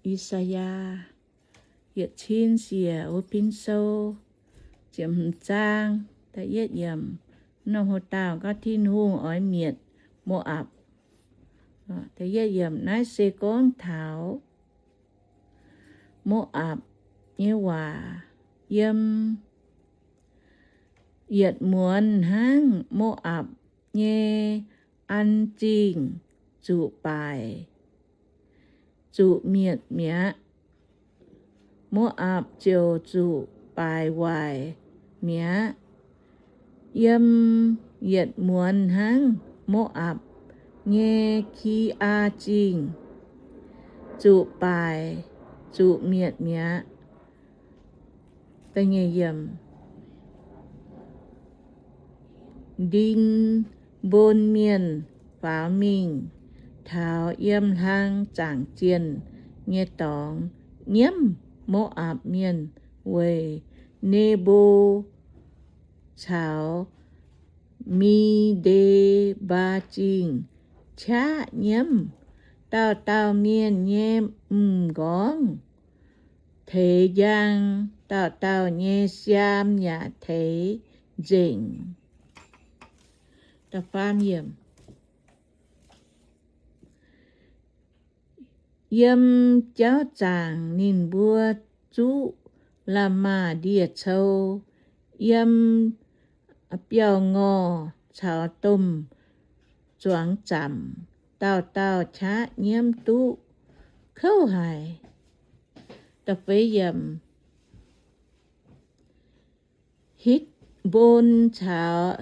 I^saa^yaa yietc cin siec wuov pin sou, ziepc hmz zaang, da'yietv yiemc. Norm hoc-dauh gorngv Tin-Hungh oix mietc Mo^apc. Da'yietv yiemc. Naaiv se gorngv taux Mo^apc nyei waac. Yiem yietc muonz hnangv, Mo^apc nyei an zingh zuqc baaic, zuqc mietc mi'aqv. Mo^apc ziouc zuqc baaic waaic mi'aqv. Yiem yietc muonz hnangv, Mo^apc nyei Ki^aa Zingh zuqc baaic, zuqc mietc mi'aqv. Ndin mbon mienh faaux mingh taux yiem hlang zaangc zienh nyei dorngx, nyiemv Mo^apc Mienh weic Nebo caux Mi^nde^mbaa Zingh qaqv nyiemv. Dauh dauh mienh nyei m'nqorngv teix njang, dauh dauh nyei siaam yaac teix nzengc. Yiem jauv zaangc ninh mbuo zuqv la'maah ndie-cou, yiem biauv-ngorh caux domh zuangx zamc, dauh dauh qaqv nyiemv duqv kouv haic. Hitv^mbon caux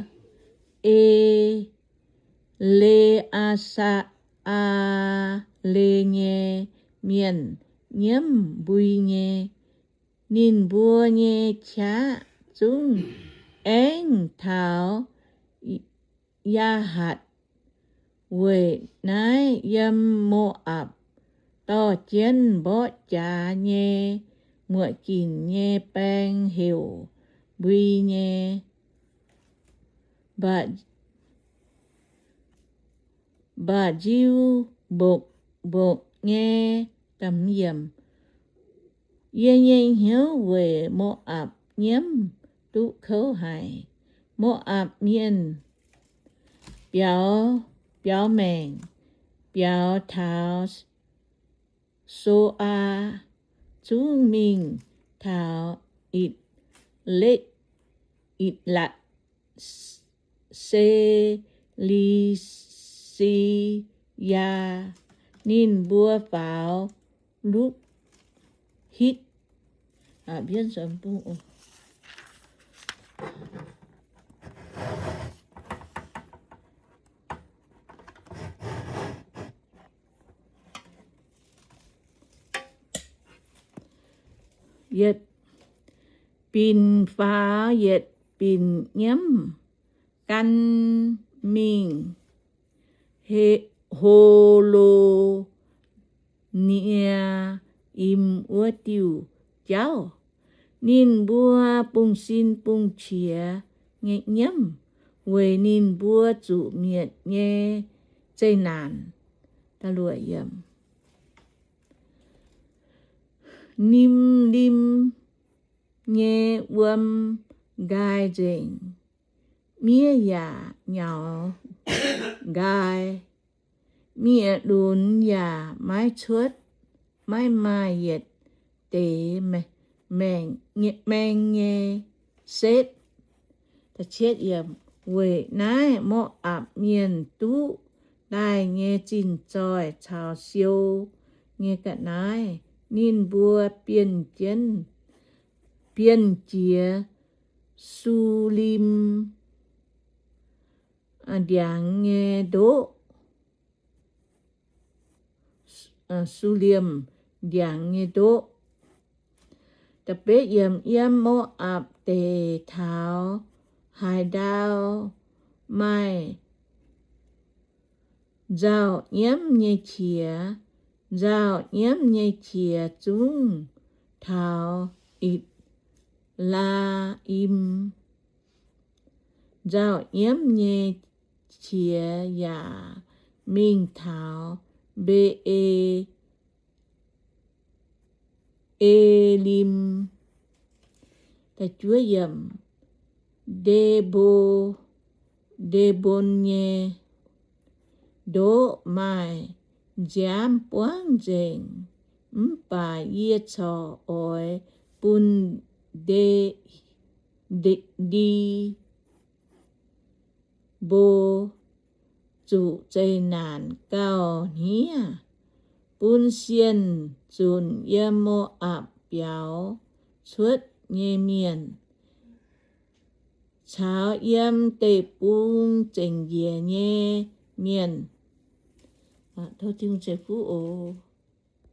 E^le^aa^saa^aa^le nyei mienh nyiemv mbui nyei. Ninh mbuo nyei qaqv zungv aengv taux Yaahatc. Weic naaiv yiem Mo^apc dorh jienv mborqv jaax nyei muoc ginc nyei baeng heuc Mbui nyei, mba'nziu mbokc mbokc nyei. Yie nyei hnyouv weic Mo^apc nyiemv duqv kouv haic. Mo^apc mienh biaux, biaux maengc, biaux taux So^aa, zungv mingh taux Itc^letc, Itc^latc, Se^li^si^yaa. Ninh mbuo faaux Lukv^hitv. Yietc binc faaux yietc binc nyiemv, gan mingh Ho^lo^ni^aa^im wuov diuh jauv. Ninh mbuo bungx sin bungx qiex nyei nyiemv weic ninh mbuo zuqc mietc nyei zeqc naanc. Nim-lim nyei wuom nqaai nzengc, miev yaac nyaux nqaai, miev-lunx yaac maiv cuotv, maiv maaih yietc deix maeng nyei setv. Weic naaiv Mo^apc Mienh duqv daaih nyei zinh zoih caux siou nyei ga'naaiv, ninh mbuo bienh jienv, bienh jiex Sulim ndiangx nyei ndoqv, Sulim ndiangx nyei ndoqv. Yiem Mo^apc deic taux haaix ndau maaih nzauh nyiemv nyei qiex, nzauh nyiemv nyei qiex zungv taux Itc^laa^im. Nzauh nyiemv nyei qiex yaac mingh taux Mbe^e E^lim, Debo, Debon nyei ndoqv maaih nziaamv buangv nzengc. Mv baac yie corc oix bun Ndi, Ndi^mbo zuqc zeqc naanc gauh hniev, bun sienh zunc yiem Mo^apc Biaux cuotv nyei mienh caux yiem deic-bung zengc njiec nyei mienh. Tov Tin-Hungh ceix fuqv oc.